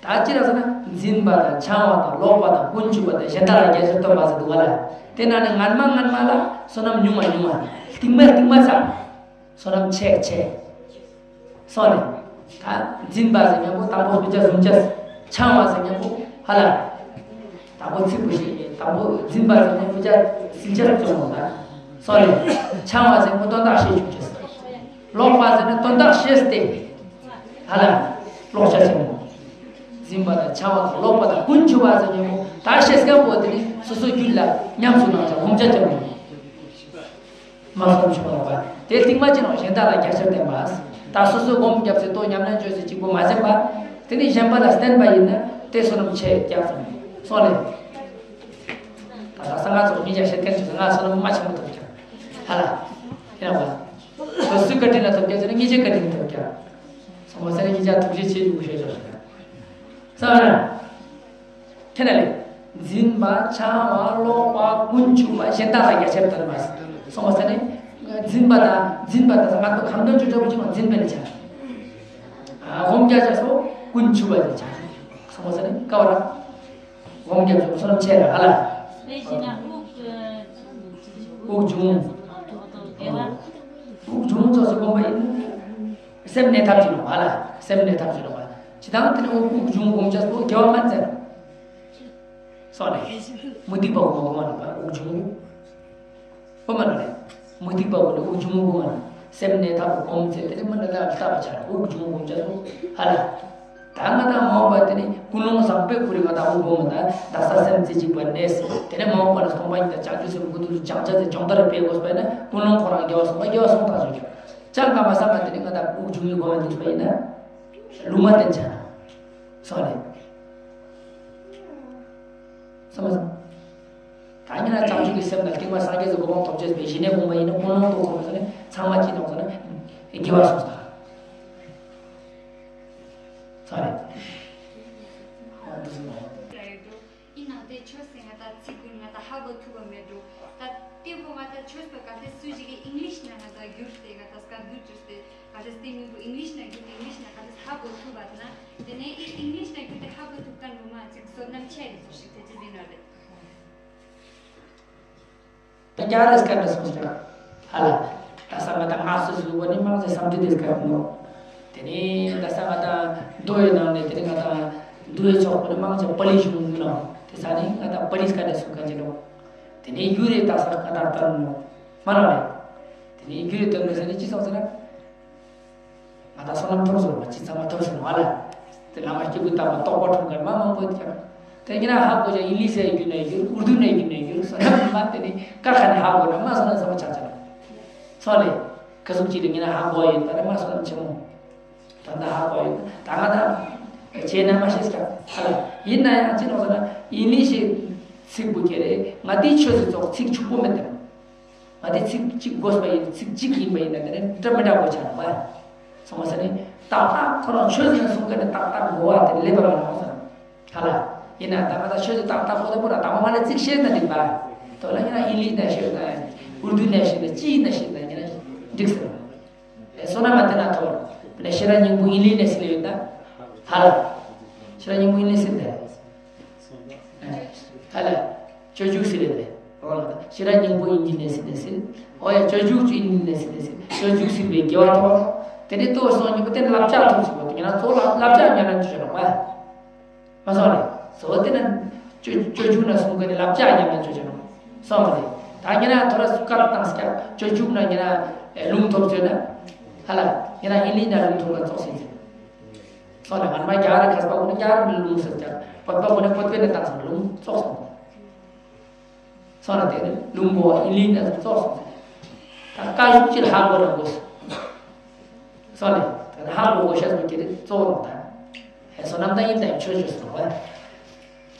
ད་ཅི་ར་ཟེར་ན་འཛིན་པ་དང་འཆང་བ་དང་ཀློག་པ་དང་ཀུན་ཆུབ་པ་དང་གཞན་དག་ལ་རྒྱ་ཞིག་སྟོན་པ་ཟེར་འདུག་ཧ་ལ། དེ་ནང་ནས་སྔན་མ་སྔན་མ་ལ་བསོད་ནམས་ཉུང་བ་ཉུང་བ། རྟིང་མ་རྟིང་མ་ཚ། བསོད་ནམས་ཆེ་ཆེ། སོང་ནས། ད་འཛིན་པ་ཟེར་མཉམ་པོ་དང་པོ་དཔེ་ཆ་བཟུང་ཆ། འཆང་བ་ཟེར་མཉམ་པོ་ཧ་ལ། དང་པོ་ཚིག་པོ་ཞིག་དང་པོ་འཛིན་པ་ཟེར་མཉམ་པོ་དཔེ་ཆ་སིལ་ཆ་བཙོང་བ་ད། སོང་ནས། འཆང་བ་ཟེར་མཉམ་པོ་དོན་དག་ཤེས་བཅུག་ཆ། ཀློག་པ་ཟེར་ན་དོན་དག་ཤེས་ཏེ། ཧ་ལ། ཀློག་བྱ་ཆེན་མོ། འཛིན་པ་དང་འཆར་བ་དང་ཀློག་པ་དང་ཀུན་ཆུབ་པ་ཟེར་ཉིན་མོ་ད་ཤེས་སྐབས་པོ་དེ་ནི་སོ་སོའི་རྒྱུད་ལ་ཉམས་སུ་བླང་བྱ་སྒོམ་བྱ་ཆེན་མོ། མ་སོང་ཆུ་བ་ལ་བ། དེ་རྟིང་མ་ཅི་ནོ་གཞན་དག་ལ་རྒྱ་ཆེར་བསྟན་པ། ད་སོ་སོའི་སྒོམ་རྒྱབ་ཚེ་ལྟོ་ཉམས་ལེན་བཅོས་ཚེ་གཅིག་པོ་མ་ཟད་པ། དེ་ནི་གཞན་པ་ལ་བསྟན་པ་ཡིན་ན་དེ་བསོད་ནམས་ཆེ་རྒྱག་ཙམ། སོང་ལེ། ད་ད་ས་ང་ཚོ་མི་རྒྱ་ཤེས་མཁན་ཚོ་ང་བསོད་ནམས་མ་ཆེན་པོ་ཐོབ་ཀྱང་། ཧ་ལ། ཡིན་ན་བ། ཁོ་སུའི་བཀའ་དྲིན་ལ་ཐོབ་ཀྱང་ཟེར་ན་ངེད་ཅག་བཀའ་དྲིན་ཐོབ་ཀྱང་། སོང་བ་ཟེར་ན་ངེད་ཅག་ཐུགས་རྗེ་ཆེ་ཞུ་ཞེས་བྱ་ཞིག་ཡང་། སོང་ན། དེ་ནས་ལས། འཛིན་པ་འཆར་བ་ཀློག་པ་ཀུན་ཆུབ་པ་གཞན་དག་ལ་རྒྱ་ཆེར་བསྟན་པ། སོང་བ་ཟེར་ནས། འཛིན་པ་དང་འཛིན་པ་དང་ང་ཚོ་གང་དོན་ཆོས་གྲོགས་ཀྱི་ནང་འཛིན་པ་ལ་བྱ། སྒོམ་རྒྱ་ཆེ་སོགས་ཀུན་ཆུབ་པ་ལ་བྱ། སོང་བ་ཟེར་ནས་ཀ་བ་ར། སྒོམ་རྒྱ་ཆེ་སོགས་ཆེ་ར་ཧ་ལ། དབུགས་འབྱུང་། དབུགས་འབྱུང་ཚོགས་སུ་སྒོམ་པ་ཡིན། སེམས་གནས་ཐབས་ཀྱི་ལོག་པ་ལ། སེམས་གནས་ཐབས་ཀྱི་ལོག་པ། ཇི་ལྟར་དེ་ནི་དབུགས་འབྱུང་སྒོམ་བྱ་སོགས་དགེ་བ་མ་བཙལ། སོགས་ནས། མུ་སྟེགས་པ་སྒོམ་སྒོམ་ལ་དབུགས་འབྱུང་། སྒོམ་ལ་ནས། མུ་སྟེགས་པ་སྒོམ་ལ་དབུགས་འབྱུང་སྒོམ་ལ། སེམས་གནས་ཐབས་སྒོམ་བྱས་དེ་ནི་མི་ལ་ལ་ལྟ་བ་ཆ་དབུགས་འབྱུང་སྒོམ་བྱ་སོགས་ཧ་ལ། ད་ང་དང་མ་འོངས་པ་དེ་ནི་ཀུན་སློང་བཟང་པོའི་ཁུར་རེ་ང་དང་དབུགས་སྒོམ་ལ་བདག་ས་སེམས་རྩེ་གཅིག་པ་གནས། དེ་ནི་མ་འོངས་པ་ལ་སྟོང་པ་ཉིད་དང་བྱང་ཆུབ་སེམས་ཀུན་ཏུ་བྱང་ཆ་དེ་སྦྱོང་བརྡར་སྤེལ་དགོས་པས་ན་ཀུན་སློང་ཁོ་རང་དགེ་བ་སོང་བ་དགེ་བ་སོང་ཐག་ཆོད་ཀྱང་། ཅང་ག་མ་བསམ་པ་དེ་ནི་ང་དང་དབུགས་འབྱུང་བའི་སྒོམ་ལ་འདུག་པ་ཡིན་ན། ལུང་མ་བསྟན་ཆ། སོགས་ལས། བསམ་མ་བསམ། ད་ཉིན་ན་བྱང་ཆུབ་ཀྱི་སེམས་དང་རྟིང་མ་སངས་རྒྱས་ཀྱི་གོ་འཕང་ཐོབ་ཅེས་པའི་གཞི་ནས་དགོངས་པ་ཡིན་ན་ཀུན་སློང་རྟོགས་སོང་ཟེར་ནས་ཚང་མ་ཅི་དང་ཟེར་ན་དགེ་བ་སོང་ཟེར། ས་རེད། ཨ་འདི་སོང་། ཡིན་ནའང་དེ་ཆོས་ཟེར་ང་ད་ཚིག་ཀུན་ང་ད་ཧ་གོ་ཐུབ་པ་མེད་འགྲོ། ད་དེ་བོ་ང་ད་ཆོས་པ་ག་ཚད་སུ་ཞིག་གིས་ཨིང་ལིཤ་ནང་ང་ད་བསྒྱུར་ཏེ་ང་ད་སྐད་བསྒྱུར་བཅོས་ཏེ་ག་ཚད་དེ་མིང་པོ་ཨིང་ལིཤ་ནང་བསྒྱུར་ཏེ་ཨིང་ལིཤ་ནང་ག་ཚད་ཧ་གོ་ཐུབ་པ་ན། དེ་ནས་ཨི་ཨིང་ལིཤ་ནང་བསྒྱུར་ཏེ་ཧ་གོ་ཐུབ་མཁན་ངོ་མ་ཅིག་བསོད་ནམས་ཆེ་རེད་ཟེར་ཞིག་དེ་ཅི་ཟིན་ན་རེད། ད་རྒྱ་རེས་ཀ་འདྲ་སོང་ཟེར། ཧ་ལ། ད་ས་ང་ད་སྔགས་སུ་ཟུག་པ་ནི་མང་ཚེ་བསམ་གྲུབ་དེ་སྐབས་ནོ། དེ་ནས་ད་ས་ང་ད་མདོ་ཡི་ནང་ནས་དེ་ནས་ང་ད་མདོ་ཡི་ཚོགས་པ་ནི་མང་ཚེ་པ་ལི་ཞུ་ནོ། དེ་ས་ནི་ང་ད་པ་ལིས་ཀ་འདྲ་སོང་ཀ་ཅི་ནོ། དེ་ནས་ཡུ་རེ་ད་ས་ང་ད་ལྟར་ནོ། མ་ལ་རེ། དེ་ནས་ཡུ་རེ་ལྟར་ནོ་ཟེར་ནས་ཅི་སོང་ཟེར་ན། ང་ད་བསོད་ནམས་ཐོབ་སོང་བ་ཅི་ཚང་མ་ཐོབ་སོང་བ་ལ། དེ་བླ་མ་སྐྱེས་བུ་དམ་པ་རྟོགས་པ་འཁྲུངས་མཁན་མ་མང་པོ་ཡོད་ཀྱང་། དེ་ཉིན་ཧ་གོ་ཅང་ཨིན་ལིཤ་ཡི་རྒྱུད་ནས་ཡོད། ཨུར་དུ་ནས་རྒྱུད་ནས་ཡོད། བསོད་ནམས་མ་དེ་ནི་ཀ་ཁ་ནས་ཧ་གོ་ན་མ་བསོད་ནམས་ཚང་མ་ཆགས་ཆགས། སོང་ལེ། ཁ་ཟུག་ཅིག་ལ་ཉིན་ཧ་གོ་ཡོད་ད་ནི་མ་བསོད་ནམས་ཆེན་མོ། ད་ལྟ་ཧ་གོ་ཡོད་ད་ང་ད། བྱས་ན་མ་ཤེས་ཀྱང་ཧ་ལ། ཡིན་ན་ཡང་ཅི་ནོ་ཟེར་ན་ཨིན་ལིཤ་ཡི་ཚིག་པོ་ཁྱེར་རེ་ང་དེའི་ཆོས་སུ་ཙོག་ཚིག་ཕྱུག་པོ་མེད་དམ། ང་དེ་ཚིག་གཅིག་དགོས་པ་ཡིན། ཚིག་གཅིག་ཡིན་པ་ཡིན་ན་དེ་ནི་འདྲ་མི་འདྲ་གོ་ཆ་ར་བ། སོང་བ་ཟེར་ནི་ཏག་ཏག་ཁོ་རང་ཆོས་ཟེར་ནས་གསུང་མཁན་ནི་ཏག་ཏག་གོ་བ་དེ་ལེབ་པ་མ་ནོ་ཟེར། ཧ་ལ། ཡིན་ན་ད་ང་ད་ཆོས་ཟེར་ཏག་ཏག་གོ་ད་པོ་ར་ད་མ་མ་ལ་ཚིག་ཤེས་ན་འགྲིག་པ། དོ་ལ་ཡིན་ན་ཨིན་ལིཤ་ན་ཤེས་ན་ཨུར་དུ་ན་ཤེས་ན་ཅི་ཡིན་ན་ཤེས་ན་ཡིན་ན་འགྲིག་ཟེར། བསོད་ནམས་མ་དེ་ན་ཐོར། ཤེས་རབ་སྙིང་པོ་ཨིན་ལིཤ་ན་ཟེར་ཡོད་ད། ཧ་ལ། ཤེས་རབ་སྙིང་པོ་ཨིན་ལིཤ་ཟེར་ད། ཧ་ལ། སྤྱོད་འཇུག་ཟེར་རེད། འོ་ལ། ཤེས་རབ་སྙིང་པོ་ཨིན་ཇི་ནས་ཟེར་ནས་ཟེར། འོ་ཡ་སྤྱོད་འཇུག་ཅུ་ཨིན་ཇི་ནས་ཟེར་ནས་ཟེར། སྤྱོད་འཇུག་ཟེར་བའི་དགེ་བ་ཐོབ། དེ་ནས་ལྟོས་སོང་ཉིན་པོ་དེ་ནས་བསླབ་བྱ་ཐོབ་ཟེར་བ་དེ་ཉིན་ན་གཙོ་བོ་བསླབ་བསླབ་བྱ་ཉམས་ལེན་བྱེད་ཆོག་པ། མ་སོང་རེད། གཙོ་བོ་དེ་ནས་སྤྱོད་སྤྱོད་འཇུག་ན་གསུང་གི་ནི་བསླབ་བྱ་ཉམས་ལེན་བྱེད་ཆོག་སོང་བ་རེད། ད་ཉིན་ན་ཐོ་ར་སུ་ཀར་བཏང་སྐྱ་སྤྱོད་འཇུག་ན་ཉིན་ན་ལུང་ཐོབ་ཟེར་ན། ཧ་ལ། ཉིན་ན་ཨིན་ལིཤ་ན་ལུང་ཐོབ་ན་ཙོག་ཟིན་ཟེར། སོང་ལ་ང་མ་རྒྱ་ར་ཁ་སྤ་ཀུན་རྒྱ་ར་མི་ལུང་ཟེར་ཀྱང་བོད་པ་ཀུན་ནས་བོད་པའི་ནས་བཏང་སོང་ལུང་ཙོག་སོང་། སོང་ལ་དེ་ནི་ལུང་གོ་ཨིན་ལིཤ་ནས་ཙོག་སོང་། ད་བཀའ་ཤུགས་ཀྱིས་ཧ་གོ་ར་དགོས། སོང་ལ་དེ་ནི་ཧ་གོ་དགོས་ཤ་ཟུག་ཀྱི་རེད་ཙོག་ལོང་ད། ཧེ་བསོད་ནམས་ད་ཡིན་ད་ཡིན་ཆོས་ཆོས་སོང་བ།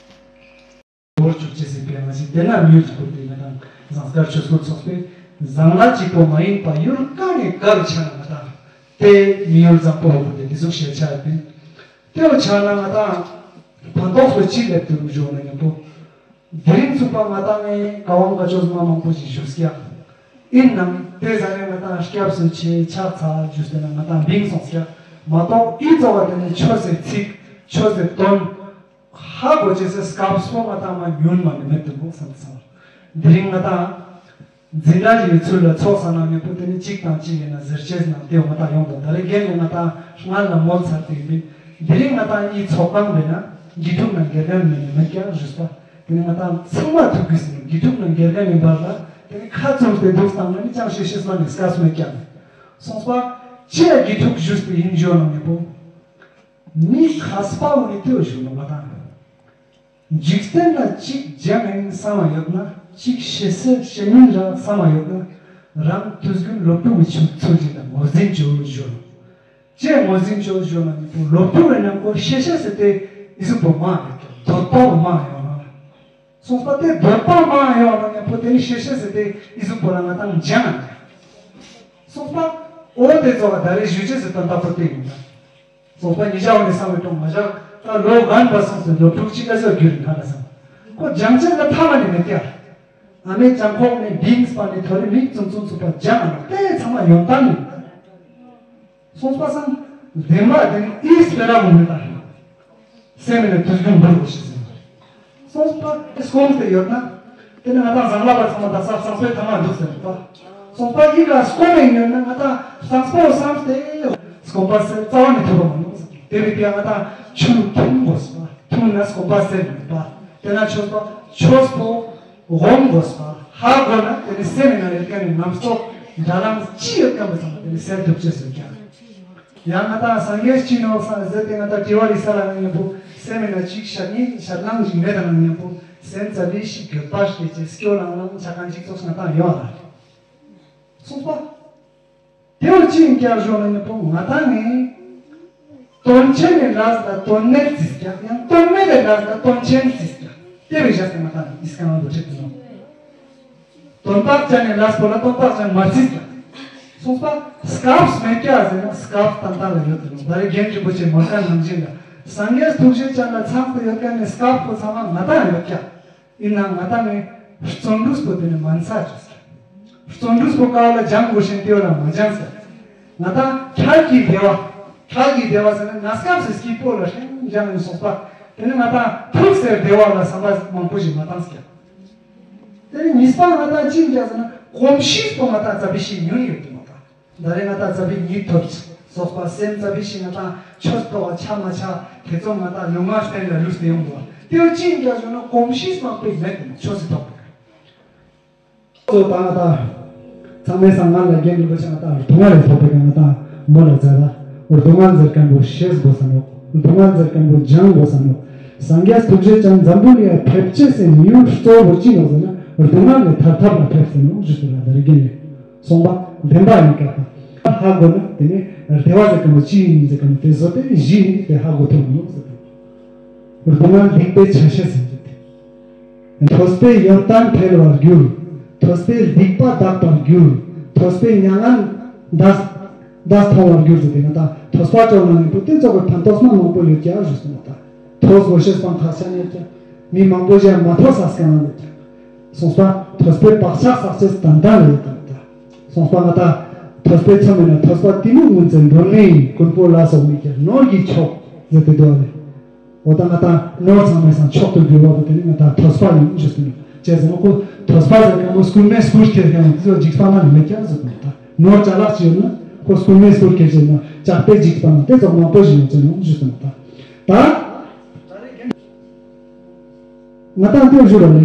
བོར་ཆོག་ཅེས་ཟེར་པའི་ང་ཞིག་དེ་ན་མིའུ་གཅིག་པོ་དེ་ང་དང་ཟངས་དཀར་ཆོས་སྐུལ་ཚོགས་པའི་ཟངས་ལ་གཅིག་པོ་མ་ཡིན་པ་ཡུལ་གང་ནས་གར་ཆགས་ན་ང་དང་དེ་མིའུ་བཟང་པོ་བོ་དེ་འདི་ཟུག་ཞེས་ཆགས་ཏེ། དེའོ་ཆགས་ན་ང་དང་ཕན་ཐོགས་སུ་ཅི་སླེབས་ཏེ་རུ་འཇོག་ན་ཉམ་པོ། དེ་རིང་ཚུགས་པ་ང་དང་ངས་བཀའ་དབང་བཀའ་ཆོས་མ་མང་པོ་ཞིག་ཞུས་ཀྱང་། ཡིན་ནམ་དེ་ཟ་ནས་ང་དང་སྐྱབས་སུ་མཆི་ཕྱག་འཚལ་ཞུས་ཏེ་ན་ང་དང་བིང་སོང་ཀྱང་མ་གཏོགས་ཨི་ཙོ་བ་དེ་ནས་ཆོས་ཟེར་ཚིག་ཆོས་ཟེར་དོན། ཧ་གོ་ཅེས་སི་སྐབས་སོ་ང་དང་མ་ཉུང་མ་ནི་མེད་དུ་འདུག་བསམ་སོང་། དེ་རིང་ང་དང་འཛིན་གྲྭ་ཡི་ཚུལ་ལ་ཚོགས་ས་ན་མེད་པོ་དེ་ནི་གཅིག་དང་གཅིག་ཡིན་ན་ཟེར་ཅེས་ན་དེ་ང་དང་ཡོང་དང་ད་རེས་རྒན་ནས་ང་དང་སྔར་ལ་མོལ་ཚར་ཏེ་ཡིན་པས་དེ་རིང་ང་དང་ཡི་ཚོགས་ཁང་མེད་ན་དགེ་ཕྲུག་ན་དགེ་རྒན་མེད་ནི་མེད་ཀྱང་རུས་པ་དེ་ནི་ང་དང་ཚང་མ་ཐུག་གི་ཟིན་དགེ་ཕྲུག་ན་དགེ་རྒན་ཡིན་པ་ལ་དེ་ནི་ཁ་བཙུམ་སྟེ་འདུག་སྟངས་ན་ནི་ཅང་ཤེས་ཤེས་མ་ནི་སྐབས་མེད་ཀྱང་སོང་པ། ཅེས་དགེ་ཕྲུག་ཞུས་ཏེ་ཡིན་ཞུ་ནང་མེད་པོ། མི་མཁས་པ་འོ་ནི་ལྟོས་ཞུ་ནོ་མ་དང་། འཇིག་རྟེན་ལ་གཅིག་སྦྱང་ཡིན་བསམ་བ་ཡོད་ན། གཅིག་ཤེས་ཤེས་ཤེས་མིན་ར་བསམ་བ་ཡོད་ན། རང་དུས་རྒྱུན་སློབ་ཕྲུག་གི་ཆུ་ཚོད་ཅིག་ལ་ངོས་འཛིན་བྱོས་ཞུ་ནོ། ཅེས་ངོས་འཛིན་བྱོས་ཞུ་ནོ་མེད་པོ། སློབ་ཕྲུག་རེ་ནང་ཁོ་ཤེས་ཤེས་ཟེར་ཏེ་ཨི་ཟུག་པོ་མ་ཡོད་ཀྱང་འདོད་པ་བོ་མ་ཡོད་ན། སོང་པ་དེ་འདོད་པ་མ་ཡོང་ན་ཉམ་པོ་དེ་ནི་ཤེས་ཤེས་ཟེར་ཏེ་ཨི་ཟུག་པོ་ལ་ང་དང་སྦྱང་ན། སོང་པ་འོ་དེ་ཚོ་ལ་ད་རེས་ཞུ་ཅེས་ཟེར་དོན་དག་པོ་དེ་ཡིན་ན། སོང་པ་ཉི་ཤ་འོ་ནི་བསམ་བློ་གཏོང་མ་བཞག་ད་ལོ་གང་པ་སོང་ཟེར་ལོ་དྲུག་ཅིག་ལ་སོ་རྒྱུ་རིང་ཁ་ལ་སོང་། ཁོ་སྦྱང་ཅེས་ལ་ཐ་མ་ནི་མེད་ཀྱ། ཨ་མའི་སྦྱང་ཁོག་ནས་བིན་སྤར་ནས་ཐོ་རི་མིག་ཙུམ་ཙུམ་ཚུགས་པ་སྦྱང་ན་དེ་ཚང་མ་ཡོང་སྟངས་ཡིན། སོང་པ་སང་བདེན་པ་དེ་ནི་ཨིས་སྤེ་ར་མོ་མེད་པ། སེམས་ནི་དུས་རྒྱུན་འབུར་དགོས་ཤེས་ཟིན། སོང་པ་སྐོམ་སྟེ་ཡོད་ན། དེ་ནི་ང་དང་བཟང་ལ་བ་ཚང་མ་དག་ས་བསམ་སྤེལ་ཐ་མ་འདུག་ཟེར་པ། སོང་པ་ཡིད་ལ་སྐོམ་ཡིན་ཡོད་ན་ང་དང་བསམ་སྤོ་བསམ་སྟེ། སྐོམ་པ་སེལ་རྩ་བ་ནས་ཐུབ་པ་མ་ནོག་ཟེར། དེ་རིགས་པས་ང་དང་ཆུ་འཐུང་དགོས་པ། འཐུང་ན་སྐོམ་པ་སེལ་མེད་པ། དེ་ན་ཆོས་པ་ཆོས་པོ། སྒོམ་དགོས་པ། ཧ་གོ་ན་དེ་ནི་སེམས་ནང་ཡོད་མཁན་ནི་རྣམ་རྟོག་འདྲ་རང་ཅི་ཡོད་མཁན་པོ་ཚང་མ་དེ་ནི་སེལ་ཐུབ་ཅེས་སུ་ཀྱང་། ཡང་ང་དང་སངས་རྒྱས་ཅི་ནོག་ས་ཟེར་ཏེ་ང་དང་དྲི་བ་རིག་ས་ལ་ཡང་ཡིན་པོ། སེམས་ནང་གཅིག་ཤར་ཉིན་ཤར་ལང་ཅིག་མེད་དང་ཡང་ཡིན་པོ། སེམས་ཙ་ལི་ཞིག་འགྱོད་པ་ཞིག་ཅེས་སྐྱོ་ལང་ལང་ཆ་གང་ཅིག་ཙོགས་ང་དང་ཡོད་ལ། སོང་པ། དེ་བ་ཅི་ཡིན་ཀྱང་ཞོག་ན་ཉིན་པོ་ང་དང་ངས། དོན་ཆེན་ནི་ལས་ལ་དོན་མེད་ཅིས་ཀྱང་ཡང་དོན་མེད་ལས་ལ་དོན་ཆེན་ཅིས་ཀྱང་དེ་བས་བཞག་སྟེ་ང་དང་ཨིས་ཀང་དུ་ཁྲིད་དུ་ནོ། དོན་དག་ཅན་ནི་ལས་པོ་ལ་དོན་དག་ཅན་མ་ཅིས་ཀྱང་། སོང་པ་སྐབས་མེད་ཀྱ་ཟེར་ན་སྐབས་ཏན་ཏན་ལ་ཡོད་དུ་ནོ། ད་རེས་རྒན་རིན་པོ་ཆེ་མོ་ཀ་ནང་བཞིན་ལ་སངས་རྒྱས་ཐུགས་རྗེ་ཅན་ལ་ཚང་དུ་ཡོད་མཁན་ནི་སྐབས་པོ་ཚང་མ་ང་དང་ཡོད་ཀྱ། ཡིན་ནའང་ང་དང་ངས་བརྩོན་འགྲུས་པོ་དེ་ནི་མ་འཚལ་ཅེས་ཟེར། བརྩོན་འགྲུས་པོ་ཀ་བ་ལ་སྦྱང་དགོས་ཤིང་དེ་བ་ལ་མ་སྦྱངས་ཟེར། ང་དང་ཁྱད་ཀྱི་བདེ་བ། ཁྱད་ཀྱི་བདེ་བ་ཟེར་ན་ན་སྐབས་སུ་སྐྱིད་པོ་ལ་ཧྲེང་སྦྱངས་ནས་སོང་པ། དེ་ནི་ང་དང་ཐུགས་སེར་བདེ་བ་ལ་བསམ་པ་མང་པོ་ཞིག་མ་བཏང་ཟེར། དེ་ནི་གཉིས་པ་ང་དང་ཅི་ཡིན་ཀྱང་ཟེར་ན་གོམས་གཤིས་པོ་ང་དང་ཙ་པི་ཞིག་ཉུང་ཡོད་དུ་མ་དང་། ད་རེས་ང་དང་ཙ་པིག་ཉིད་ཐོབ་སོགས་པ་སེམས་ཙ་པིག་ཞིག་ང་དང་ཆོས་ཐོག་ཆ་མ་ཆ་དེ་ཚོ་ང་དང་ལུས་ངག་རྟེན་ལ་ལུས་ཏེ་ཡོང་དགོས། དེ་བ་ཅི་ཡིན་ཀྱང་ཞུ་ན་གོམས་གཤིས་མང་པོ་མེད་དེ་ཆོས་སུ་ཐོག་ཚོ་ད་ང་དང་ཚང་མའི་སང་ང་ལ་རྒན་རིན་པོ་ཆེ་ང་དང་སྡུག་བསྔལ་ལས་ཐོབ་པའི་ང་དང་མོ་ལ་མཛད་ལ་སྡུག་བསྔལ་ཟེར་མཁན་པོ་ཤེས་དགོས་ས་ནོ། སྡུག་བསྔལ་ཟེར་མཁན་པོ་སྦྱང་དགོས་ས་ནོ། སངས་རྒྱས་ཐུགས་རྗེ་ཅན་འཛམ་བུ་གླིང་ལ་ཕེབས་ཅེས་སི་ནི་ཡུལ་གཙོ་བོ་ཅི་ནོ་ཟེར་ན་སྡུག་བསྔལ་ལས་ཐར་ཐབས་ལ་ཕེབས་ཟེར་ནོ་ཞུ་ཟེར་ལ་ད་རེས་རྒན་ལས། གསུངས་པ་བདེན་པ་ཡིན་ཀྱང་ཧ་གོ་ན་དེ་ནས་བདེ་བ་ཟེར་ག་མོ་ཅི་ཡིན་ཟེར་ག་མོ་དེ་བཟོ་དེ་གཞི་ཡིན་དེ་ཧ་གོ་ཐུབ་མོ་ཟེར་དེ། སྡུག་བསྔལ་སྡིག་པའི་ཆ་ཤས་ཟེར་དེ། ཐོས་པས་ཡོན་ཏན་འཕེལ་བར་འགྱུར། ཐོས་པས་སྡིག་པ་དག་པར་འགྱུར། ཐོས་པས་མྱ་ངན་འདས་འདས་མཐོང་བར་འགྱུར་ཟེར་དེ་ང་དང་ཐོས་པ་ཅོག་ནང་ཡིན་པོ་དེ་ཙོག་གི་ཕན་ཐོགས་ན་མང་པོ་ཡོད་ཀྱང་ཞུ་སོང་ང་དང་ཐོས་དགོས་ཤེས་སྤང་ཁག་ཆ་ཉེར་ཀྱང་མི་མང་པོ་ཞིག་མ་ཐོས་ས་སྐྱ་ན་ཡོད་ཀྱང་། གསུངས་པ། ཐོས་པའི་བག་ཆགས་བསགས་ཅེས་ཏན་ཏན་ལས་དང་ད། གསུངས་པ་ང་དང་ཐོས་པའི་ཚོམ་མེད་ན་ཐོས་པ་གཏི་མུག་མུན་བཙལ་མགྲོན་མེད་ཡིན། རྐུན་པོ་ལ་སོགས་མེད་ཀྱང་ནོར་གྱིས་ཆོག་ཟེར་ཏེ་འདུག་ཨ་ལེ། འོ་ད་ང་དང་ནོར་ཚང་མའི་སང་མཆོག་ཏུ་གྱུར་བ་པོ་དེ་ནི་ང་དང་ཐོས་པ་ཡིན་ཞུ་སྟེ་ནོ། ཅེས་ཟེར་ན་ཁོ་ཐོས་པ་ཟེར་མཁན་པོ་སྐུལ་མེད་སྐུལ་ཁྱེར་མཁན་པོ་དེ་ཚོ་འཇིགས་པ་ན་ནི་མེད་ཀྱང་ཟེར་དང་ད་ནོར་ཅ་ལག་ཅིག་ཡོད་ན་ཁོ་སྐུལ་མེད་སྐུལ་ཁྱེར་བྱས་ན་ཅག་པའི་འཇིགས་པ་ན་དེ་ཚོ་མང་པོ་ཞིག་ཡོང་ཅེས་ནོ་ཞུ་སྟེ་ནོ་ད། ད། ང་དང་དེ་ཞུ་ར་ལེ།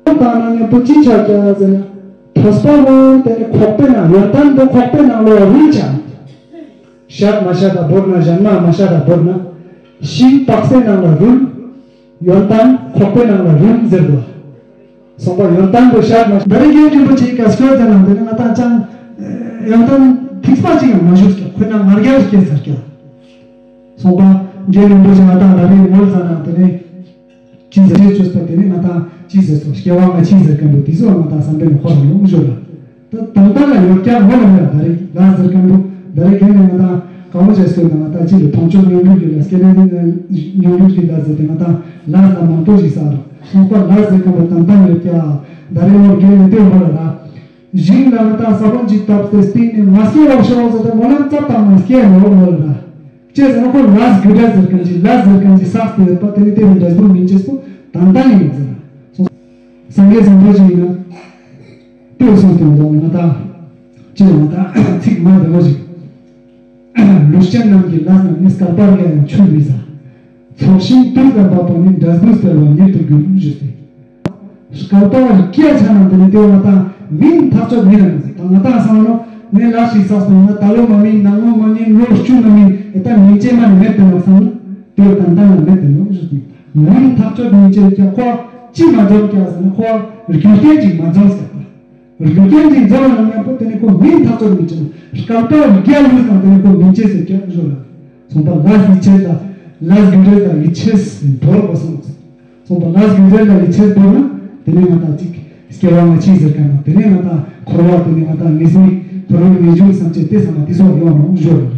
བཏང་ན་ཉམ་པོ་ཅི་ཆགས་ཀྱང་ཟེར་ན། ཐོས་པ་བོ་དེ་ནི་ཁོག་པའི་ནང་ཡོན་ཏན་དུ་ཁོག་པའི་ནང་ལོགས་རུལ་ཆགས། ཤད་མ་ཤད་ད་བོར་ན་གཞན་མ་མ་ཤད་ད་བོར་ན། ཤིང་པགས་པའི་ནང་ལ་རུལ། ཡོན་ཏན་ཁོག་པའི་ནང་ལ་རུལ་ཟེར་དོ། གསུངས་པ་ཡོན་ཏན་དུ་ཤད་མ་ཤད་ད་རེས་རྒན་རིན་པོ་ཆེའི་བཀའ་སྐྱོར་དེ་ནང་དེ་ནི་ང་དང་ཅང་། ཡོན་ཏན་ཐིགས་པ་གཅིག་ཡང་མ་ཞུགས་ཀྱང་ཁོ་ན་ང་རྒྱལ་སྐྱེས་ཚར་ཀྱང་། གསུངས་པ། རྒན་རིན་པོ་ཆེ་ང་དང་ད་རེས་ངོ་ལ་ཟ་ན་དེ་ནི། ཅི་ཟེར་ཅེས་བཅོས་པ་དེ་ནི་ང་དང་ཅི་ཟེར་སོ་སྐྱེ་བ་སྔ་ཕྱི་ཟེར་མཁན་པོ་དེ་ཚོ་ང་དང་བསམ་པའི་ནང་ཁོ་རང་ཡོང་བཞོ་ལ། ད་དང་ད་ལ་ཡོད་ཀྱང་མོ་ལ་མེད་ལ་ད་རེས་ལ་ཟེར་མཁན་པོ་ད་རེས་རྒན་ནི་ང་དང་གང་བོ་བྱས་སོ་ན་ང་དང་ཅི་ལ་མཐོང་ཆོས་མྱོང་འགྱུར་གྱི་ལ་སྐྱེ་ལེ་མྱོང་འགྱུར་གྱི་ལ་ཟེར་ཏེ་ང་དང་ལ་ཟ་མང་པོ་ཞིག་ཟ་ར་སོང་པ་ལ་ཟེར་མཁན་པོ་དང་ད་ཡོད་ཀྱང་ད་རེས་མོ་རྒན་ནི་དེ་མོ་ལ་ར། ཞིང་ལ་ང་དང་ས་བོན་ཅིག་བཏབ་སྟེ་སྟེང་ནས་མ་སྐྱེ་བར་ཤོག་ཟེར་ཏེ་མོ་ལ་རྩ་བཏང་ན་སྐྱེ་མི་འོང་མོ་ལ་ར། ཅེས་ཟེར་ན་ཁོ་ལས་རྒྱུ་འབྲས་ཟེར་མཁན་གྱི་ལས་ཟེར་མཁན་གྱི་བསགས་ཏེ་ཡོད་པ་དེ་ནི་དེ་ནི་འབྲས་བུ་མིན་ཅེས་པོ་དང་ད་ཡིན་ཟེར། སངས་རྒྱས་སམ་བློ་ཅིག་ཡིན་ན་དེ་གསུངས་ཏེ་འདུག་ང་དང་ཅེས་ང་དང་ཚིག་མ་འདི་མོ་ཞིག་ལུས་ཅན་རྣམས་ཀྱི་ལས་རྣམས་ནི་བསྐལ་པ་ལས་ཡང་ཆུད་མི་ཟ། ཚོགས་ཞིང་དུག་ལྟ་བུ་ནི་འབྲས་བུ་སྤེལ་བ་ཉིད་དུ་འགྱུར་ཞུས་ཏེ། བསྐལ་པ་སྐྱེ་ཆ་ན་འདི་ནི་དེ་བ་དང་མིན་ཐག་ཆོད་མི་རང་ཟེར་དང་ང་དང་སང་ནོ། ངས་ལ་ཞིག་བསགས་སོང་ན་ད་ལོ་མ་མིན་ནང་ལོ་མ་མིན་ལོ་བཅུ་མ་མིན་ཨེ་ད་མིན་ཅེས་མ་ནི་མེད་དེ་ནོ་བསམ་ན་དེ་བ་ཏན་ཏན་ལ་མེད་དེ་ནོ་ཞུ་དུས། མིན་ཐག་ཆོད་མིན་ཅེས་ཀྱང་ཁོ་ཅི་མ་འཛོམས་ཀྱང་ཟེར་ན་ཁོ་རྒྱུ་རྐྱེན་ཅིག་མ་འཛོམས་ཟེར་པ། རྒྱུ་རྐྱེན་ཅིག་འཛོམས་ན་མཉམ་པོ་དེ་ནི་ཁོ་མིན་ཐག་ཆོད་མིན་ཅེས་ན་སྐབས་དོར་རྒྱལ་ཡོད་ཙང་དེ་ནི་ཁོ་མིན་ཅེས་ཟེར་ཀྱང་ཞུ་ལ། ཚོང་པ་ལ་ཡིད་ཆེས་ལ་ལ་རྒྱུ་རེད་ལ་ཡིད་ཆེས་འབོར་བ་སོང་། ཚོང་པ་ལ་རྒྱུ་རེད་ལ་ཡིད་ཆེས་འབོར་ན་དེ་ནི་ང་དང་གཅིག་སྐྱེ་བ་སྔ་ཕྱི་ཟེར་ག་ན་དེ་ནི་ང་དང་འཁོར་བ་དེ་ནི་ང་དང་ངེས་མེད་འཁོར་བའི་ངེས་འབྱུང་བསམ་བྱེད་དེ་ཚང་མ་དེ་ཚོ་ཡོང་ནོ་ཞོར།